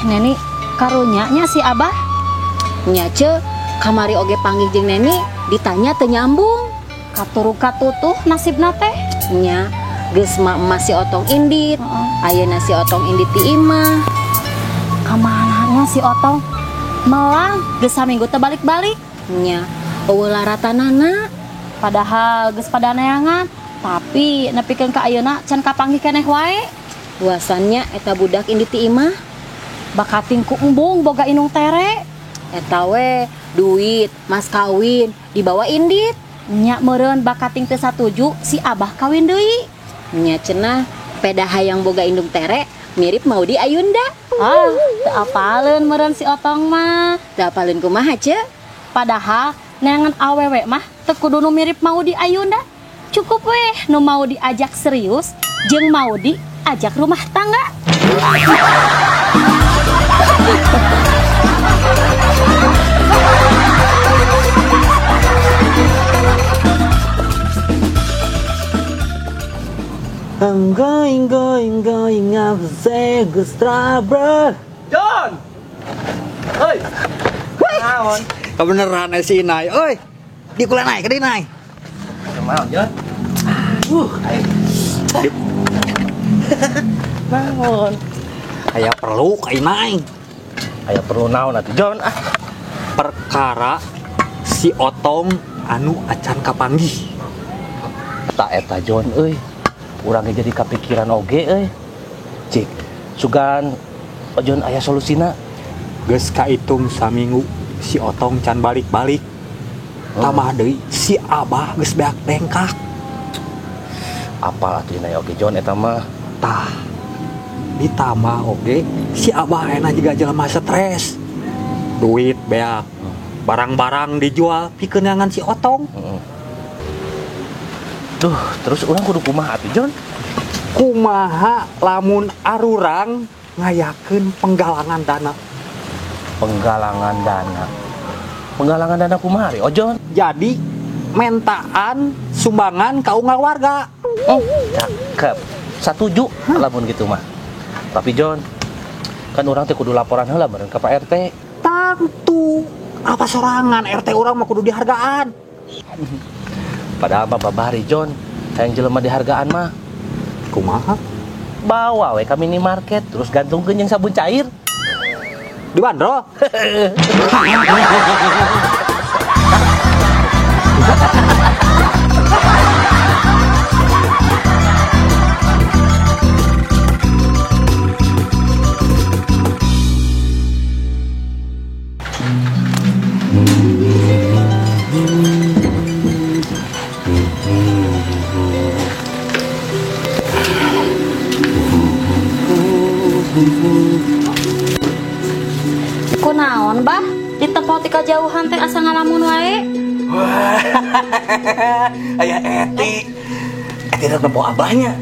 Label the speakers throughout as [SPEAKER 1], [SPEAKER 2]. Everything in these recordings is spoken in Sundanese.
[SPEAKER 1] Neni karunya nya si Abah.
[SPEAKER 2] Nya ce, kamari oge panggih jeung Neni ditanya teu nyambung.
[SPEAKER 1] Katuru katutuh nasibna teh.
[SPEAKER 2] Nya, geus mah emas si Otong indit. Ayeuna si Otong indit ti imah.
[SPEAKER 1] Kamana nya si Otong? Melang geus saminggu teu balik-balik.
[SPEAKER 2] Nya, eueuh laratanana.
[SPEAKER 1] Padahal geus pada neangan, tapi nepikeun ka ayeuna can kapanggih keneh wae.
[SPEAKER 2] Puasannya eta budak indit ti imah.
[SPEAKER 1] Bakating ku embung boga inung tere.
[SPEAKER 2] Eta we duit mas kawin dibawa indit.
[SPEAKER 1] Nya meureun bakating teu satuju si Abah kawin deui.
[SPEAKER 2] Nya cenah peda hayang boga indung tere mirip Maudy Ayunda.
[SPEAKER 1] Ah, teu apaleun meureun si Otong mah.
[SPEAKER 2] Teu apaleun kumaha ce?
[SPEAKER 1] Padahal neangan awewe mah teu kudu nu mirip Maudy Ayunda. Cukup weh nu mau diajak serius jeung mau diajak rumah tangga.
[SPEAKER 3] I'm going, going, going up the trouble.
[SPEAKER 4] John! Hei! Naon?
[SPEAKER 3] Kebeneran si Inai, oi. Di kula naik, ke Inai.
[SPEAKER 4] Naon, John? Naon?
[SPEAKER 3] Aya perlu ka Inai.
[SPEAKER 4] Aya perlu naon atuh, John? Ah.
[SPEAKER 3] Perkara si Otong anu acan kapanggih.
[SPEAKER 4] Tak eta John euy. Urang jadi kapikiran oge euy. Cik, sugan John aya solusina.
[SPEAKER 3] Geus kaitung saminggu si Otong can balik-balik. Tambah deui si Abah geus beak dengkak.
[SPEAKER 4] Apal atuh dina oge John eta mah.
[SPEAKER 3] Tah. Ditambah oge si Abah enak juga jelema stres. Duit beak. Barang-barang dijual pikeun neangan si Otong.
[SPEAKER 4] Tuh, terus urang kudu kumaha atuh John?
[SPEAKER 3] Kumaha lamun arurang ngayakeun penggalangan dana.
[SPEAKER 4] Penggalangan dana. Penggalangan dana kumaha oh John?
[SPEAKER 3] Jadi mentaan sumbangan ka unggal warga.
[SPEAKER 4] Oh, cakep. Satuju lamun gitu mah. Tapi John, kan urang teh kudu laporan heula bareng ka Pak RT.
[SPEAKER 3] Tangtu. Apa sorangan RT urang mah kudu dihargaan.
[SPEAKER 4] Padahal mah babari John, hayang jelema dihargaan mah.
[SPEAKER 3] Kumaha?
[SPEAKER 4] Bawa we ka minimarket terus gantungkeun jeung sabun cair.
[SPEAKER 3] Dibanderol.
[SPEAKER 1] Kunaon bah ditepo ti kajauhan teh asa ngalamun wae.
[SPEAKER 5] Wah, aya Eti. Eti rek nempo abahnya.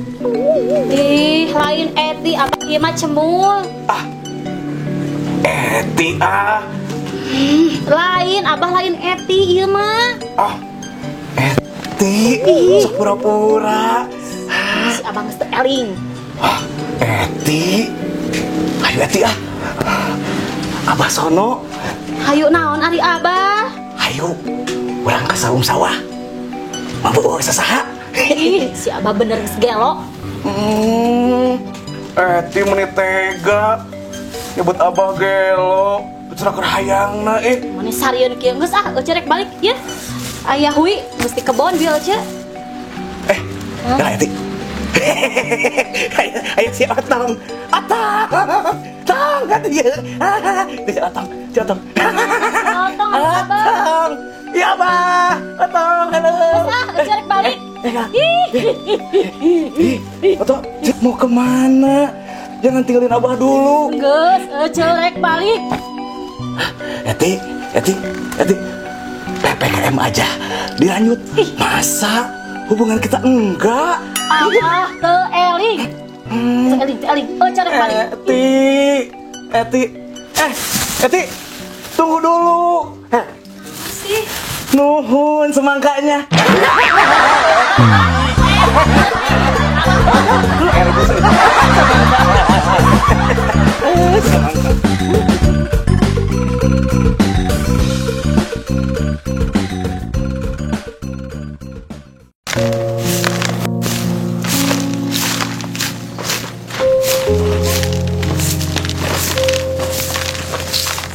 [SPEAKER 1] Ih, lain Eti, abah ieu mah cemul.
[SPEAKER 5] Ah. Eti ah.
[SPEAKER 1] Lain, abah lain Eti ieu mah.
[SPEAKER 5] Ah. Eti, sok pura-pura.
[SPEAKER 1] Si abah geus teu eling.
[SPEAKER 5] Ah, Eti. Ayo Eti ah. Abah sono.
[SPEAKER 1] Hayu naon ari abah?
[SPEAKER 5] Hayu, urang ka saung sawah. Mampu sasaha.
[SPEAKER 1] Ih, si abah bener geus gelo.
[SPEAKER 5] Eti meni tega nyebut abah gelo. Betul keur hayangna eh.
[SPEAKER 1] Meni sarieun kieu geus ah, eueuh rek balik ieu. Aya hui geus di kebon bieu eueuh.
[SPEAKER 5] Eh, dah Eti. Ayo si Otong. Otong. Tong kan dia. Si Otong, si Otong.
[SPEAKER 1] Otong,
[SPEAKER 5] Otong. Ya, Abah. Otong, halo.
[SPEAKER 1] Ah, rek balik.
[SPEAKER 5] Ih, Otong, mau kemana? Jangan tinggalin Abah dulu.
[SPEAKER 1] Geus, rek balik.
[SPEAKER 5] Eti, Eti, Eti. PPKM aja dilanjut. Masa hubungan kita enggak?
[SPEAKER 1] Abah teu eling. Teu eling, teu eling. Oh, rek balik.
[SPEAKER 5] Eti, Eti. Eti, tunggu dulu.
[SPEAKER 1] Sih.
[SPEAKER 5] Nuhun semangkanya. Semangka.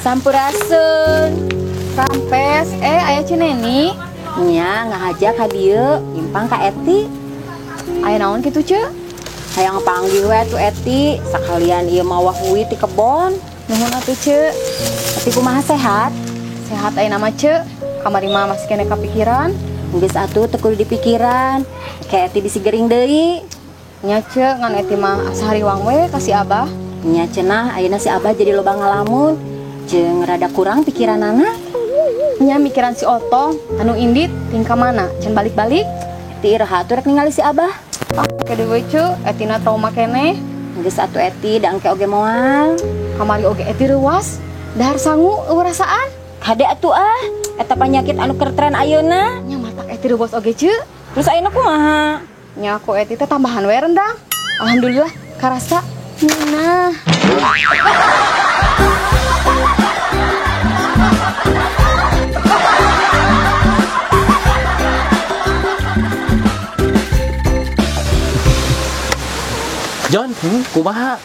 [SPEAKER 2] Sampurasun.
[SPEAKER 6] Rampes, aya Cineni.
[SPEAKER 2] Nya ngahaja ka dieu, nyimpang ka Eti.
[SPEAKER 6] Aya naon kitu, Ceu?
[SPEAKER 2] Hayang panggih we atuh Eti, sakalian ieu mah wahui ti kebon.
[SPEAKER 6] Nuhun atuh, Ceu.
[SPEAKER 2] Eti kumaha sehat?
[SPEAKER 6] Sehat ayeuna mah, Ceu. Kamari mah masih kene kapikiran.
[SPEAKER 2] Geus atuh teu kudu dipikiran. Ke Eti bisi gering deui.
[SPEAKER 6] Nya, Ceu, ngan Eti mah asa hariwang we ka si Abah.
[SPEAKER 2] Nya cenah ayeuna si Abah jadi loba ngalamun. Jeung rada kurang pikiranana.
[SPEAKER 6] Nya mikiran si Otong anu indit tingkah mana can balik-balik.
[SPEAKER 2] Eti iraha atuh rek ningali si Abah.
[SPEAKER 6] Ah, ke deui Ceu, Etina trauma keneh.
[SPEAKER 2] Geus atuh Eti da engke oge moal.
[SPEAKER 6] Kamari oge Eti reuas, dahar sangu eueuh rasaan.
[SPEAKER 2] Kade atuh ah, eta panyakit anu keur tren ayeuna.
[SPEAKER 6] Nya matak Eti reuas oge Ceu.
[SPEAKER 2] Terus ayeuna kumaha?
[SPEAKER 6] Nya ku Eti teh tambahan we rendang. Alhamdulillah karasa ngeunah.
[SPEAKER 4] John, kumaha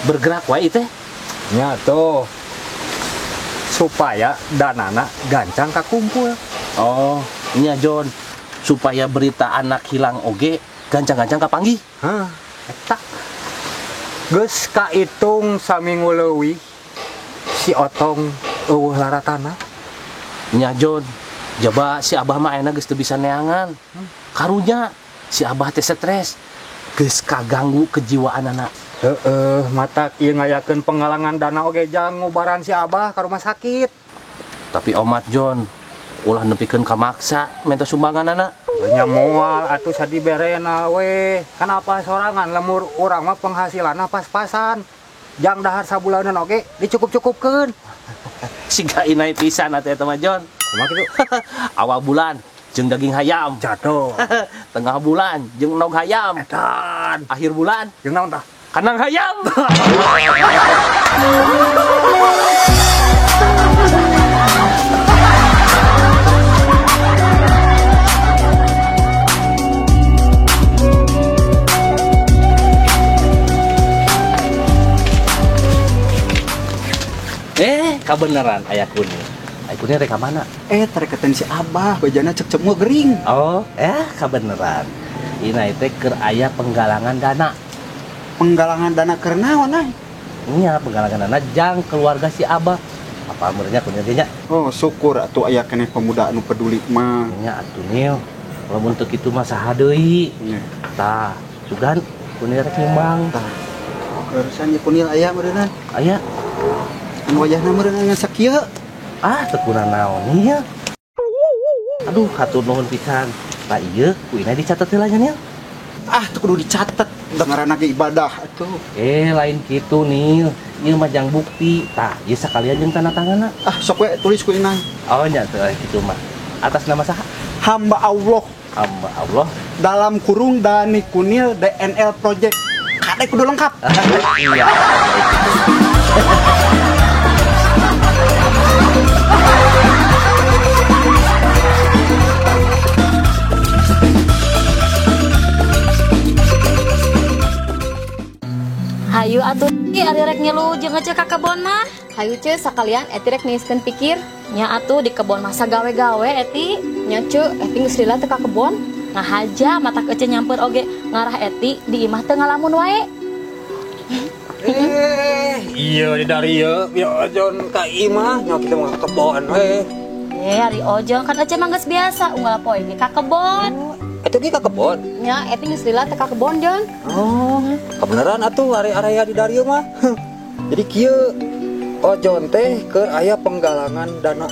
[SPEAKER 4] bergerak wae teh?
[SPEAKER 3] Nya tuh. Supaya danana gancang kakumpul.
[SPEAKER 4] Oh, nya John, supaya berita anak hilang oge gancang-gancang kapanggih.
[SPEAKER 3] Hah, eta. Geus kaitung saminggu leuwih si Otong eueuh laratana.
[SPEAKER 4] Nya John, jaba si Abah mah ayeuna geus teu bisa neangan. Karunya si Abah teh stres. Geus kaganggu kejiwaan anak.
[SPEAKER 3] Heeh, matak ieu ngayakeun penggalangan dana oge jang ngubaran si Abah ka rumah sakit.
[SPEAKER 4] Tapi omat John, ulah nepikeun ka maksa minta sumbangan anak.
[SPEAKER 3] Nya moal atuh sadiberena we. Kenapa sorangan lemur urang mah penghasilanna pas-pasan. Jang dahar sabulanan oge dicukup-cukupkeun.
[SPEAKER 4] Siga inai pisan atuh eta mah John.
[SPEAKER 3] Kumaha kitu?
[SPEAKER 4] Awal bulan jeung daging hayam.
[SPEAKER 3] Jatuh.
[SPEAKER 4] Tengah bulan jeung nog hayam.
[SPEAKER 3] Edan.
[SPEAKER 4] Akhir bulan
[SPEAKER 3] jeung naon tah?
[SPEAKER 4] Kandang hayam. Kabeneran aya kuning. Aya kuning rek ka mana?
[SPEAKER 7] Tareketan si Abah, bejana cek-cek mau gering.
[SPEAKER 4] Oh, kabeneran. Ina teh keur aya penggalangan dana.
[SPEAKER 7] Penggalangan dana keur naon ai?
[SPEAKER 4] Nya penggalangan dana jang keluarga si Abah. Apa meureunnya kuning teh nya?
[SPEAKER 7] Oh, syukur atuh aya keneh pemuda anu peduli mah.
[SPEAKER 4] Nya atuh Nil. Lamun teu kitu mah saha deui? Tah, sugan kuning rek nyumbang.
[SPEAKER 7] Tah. Urusan ye kunil aya meureunna.
[SPEAKER 4] Aya.
[SPEAKER 7] Anu wajahna meureun ngan sakieu.
[SPEAKER 4] Ah, teu kurang naon ieu. Aduh, hatur nuhun pisan. Tah ieu ku ina dicatet heula nya Nil.
[SPEAKER 7] Ah, teu kudu dicatet, da ngaranna ge ibadah atuh.
[SPEAKER 4] Lain kitu Nil. Ieu mah jang bukti. Tah, ieu sakalian jeung tanda tanganna.
[SPEAKER 7] Ah, sok we tulis ku ina.
[SPEAKER 4] Oh nya teu kitu mah. Atas nama saha?
[SPEAKER 7] Hamba Allah.
[SPEAKER 4] Hamba Allah.
[SPEAKER 7] Dalam kurung Dani Kunil DNL Project. Kade kudu lengkap.
[SPEAKER 4] Iya.
[SPEAKER 1] Hayu atuh ari rek ngilu jeung ngece ka kebon mah.
[SPEAKER 6] Hayu Ceu sakalian Eti rek niiskeun pikir.
[SPEAKER 1] Nya atuh di kebon masa gawe-gawe Eti.
[SPEAKER 6] Nya Ceu, Eti geus lila teu ka kebon.
[SPEAKER 1] Ngahaja matak ece nyamper oge ngarah Eti di imah teu ngalamun wae.
[SPEAKER 3] Iya di dari ieu ya Ojon ka imah nya kitu mah ka kebon we.
[SPEAKER 1] Ari Ojon kan ece mah geus biasa unggal poe ge ka kebon.
[SPEAKER 3] Eta ge ka kebon?
[SPEAKER 6] Nya Eti geus lila teu ka kebon, Jon.
[SPEAKER 3] Oh, kebenaran atuh ari area di darieu mah. Jadi kieu Ojon teh keur aya penggalangan dana.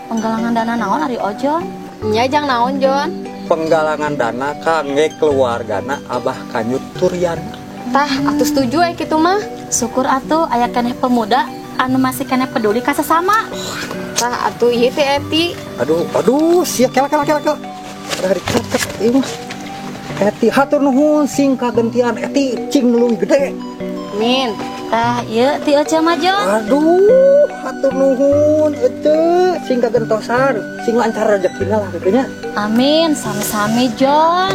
[SPEAKER 1] Penggalangan dana naon ari Ojon?
[SPEAKER 6] Nya jang naon, Jon?
[SPEAKER 3] Penggalangan dana kangge keluargana Abah Kanyut Turian.
[SPEAKER 6] Tah, atuh setuju aya kitu mah.
[SPEAKER 1] Syukur atuh aya keneh pemuda anu masih keneh peduli ka sesama.
[SPEAKER 6] Tah atuh ieu teh Eti.
[SPEAKER 3] Aduh, aduh, sia kela kela kela kela. Udah dicatet ieu mah. Eti hatur nuhun sing kagentian Eti cing leuwih gede.
[SPEAKER 6] Min.
[SPEAKER 1] Tah ieu ti ece mah, Jon.
[SPEAKER 3] Aduh, hatur nuhun ece sing kagentosan, sing lancar rezekina lah kitu nya.
[SPEAKER 1] Amin, sami-sami Jon.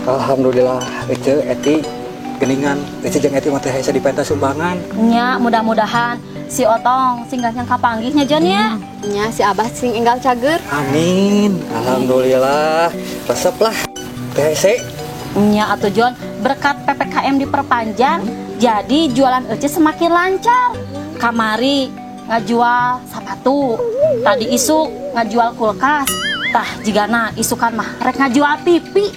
[SPEAKER 3] Alhamdulillah ece Eti Geningan Ece jeung Eti mah teh hese dipenta sumbangan.
[SPEAKER 1] Nya mudah-mudahan si Otong sing gancang kapanggihnya Jon ya.
[SPEAKER 6] Nya si Abah sing enggal cager.
[SPEAKER 3] Amin. Alhamdulillah. Resep lah. Teh hese.
[SPEAKER 1] Nya atuh Jon, berkat PPKM diperpanjang, jadi jualan Ece semakin lancar. Kamari ngajual sepatu, tadi isuk ngajual kulkas. Tah jigana isukan mah rek ngajual TV.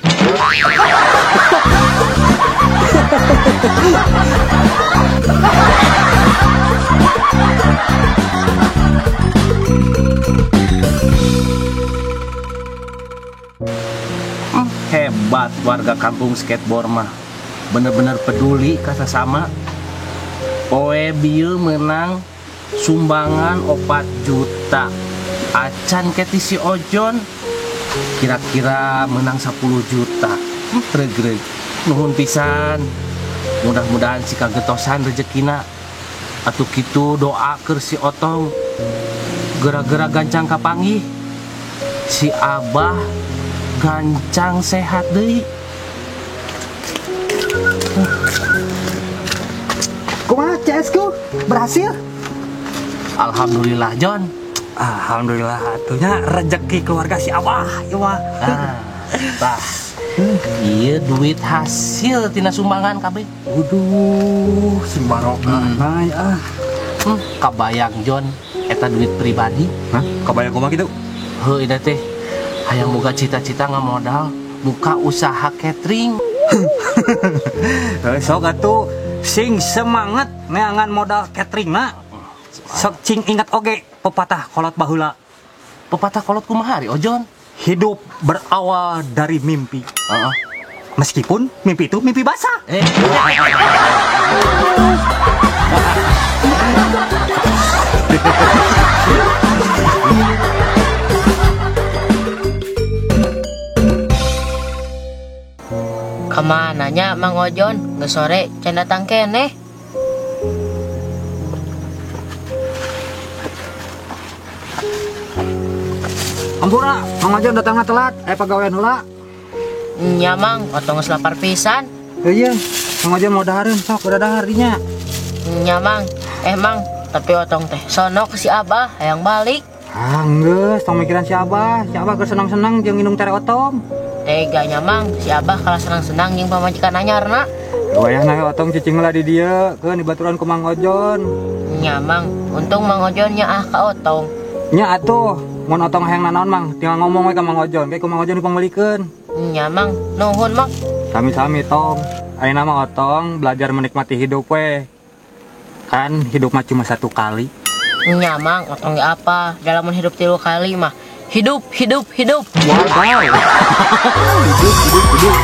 [SPEAKER 4] Hebat warga kampung skateboard mah. Bener-bener peduli ka sesama. Poe bieu menang sumbangan 4 juta. Acan keti si Ojon kira-kira menang 10 juta. Regreg. Nuhun pisan. Mudah-mudahan si kagetosan rezekina. Atuh kitu doa keur si Otong. Gara-gara gancang kapanggih. Si Abah gancang sehat deui.
[SPEAKER 7] Kumaha CS ku? Berhasil?
[SPEAKER 4] Alhamdulillah Jon.
[SPEAKER 3] Alhamdulillah atuhnya rezeki keluarga si Abah ieu mah.
[SPEAKER 4] Tah. Ieu duit hasil tina sumbangan kabeh.
[SPEAKER 3] Waduh, sing barokah ah.
[SPEAKER 4] Kabayang Jon, eta duit pribadi.
[SPEAKER 3] Hah? Kabayang kumaha kitu?
[SPEAKER 4] Heuh eta teh. Hayang boga cita-cita ngamodal buka usaha catering.
[SPEAKER 3] Sok atuh sing semangat neangan modal catering na. Sok cing ingat oge pepatah kolot baheula.
[SPEAKER 4] Pepatah kolot kumaha ari Ojon?
[SPEAKER 3] Hidup berawal dari mimpi. Meskipun mimpi itu mimpi basah.
[SPEAKER 8] Kemananya Mang Ojon? Nggak sore, can datang keneh.
[SPEAKER 7] Ampura, Mang Ojon datangnya telat, pegawaian heula.
[SPEAKER 8] Nya Mang, otong geus lapar pisan.
[SPEAKER 7] Iya, Mang Ojon mau dahareun sok, udah dahar dinya.
[SPEAKER 8] Nya Mang, Mang, tapi otong teh sono ke si Abah hayang balik.
[SPEAKER 7] Ah, geus, tong mikiran si Abah keur senang-senang jeung minum tere otong.
[SPEAKER 8] Teganya Mang, si Abah kalah senang-senang jeung pamajikan anyarna.
[SPEAKER 7] Wayahna we otong cicing heula di dieu, keun dibaturan ku Mang Ojon.
[SPEAKER 8] Nya Mang, untung Mang Ojon nya ah ka otong.
[SPEAKER 7] Nya atuh, mun otong hayang nanaon Mang, tinggal ngomong we ka Mang Ojon, ke ku Mang Ojon dipangmeulikeun.
[SPEAKER 8] Nya Mang, nuhun Mang.
[SPEAKER 7] Sami-sami tong. Ayeuna mah otong belajar menikmati hidup we. Kan hidup mah cuma satu kali.
[SPEAKER 8] Nya Mang, otong ge apa? Dalam hidup 3 kali mah. Hidup, hidup, hidup.
[SPEAKER 7] Wow. Hidup, hidup, hidup.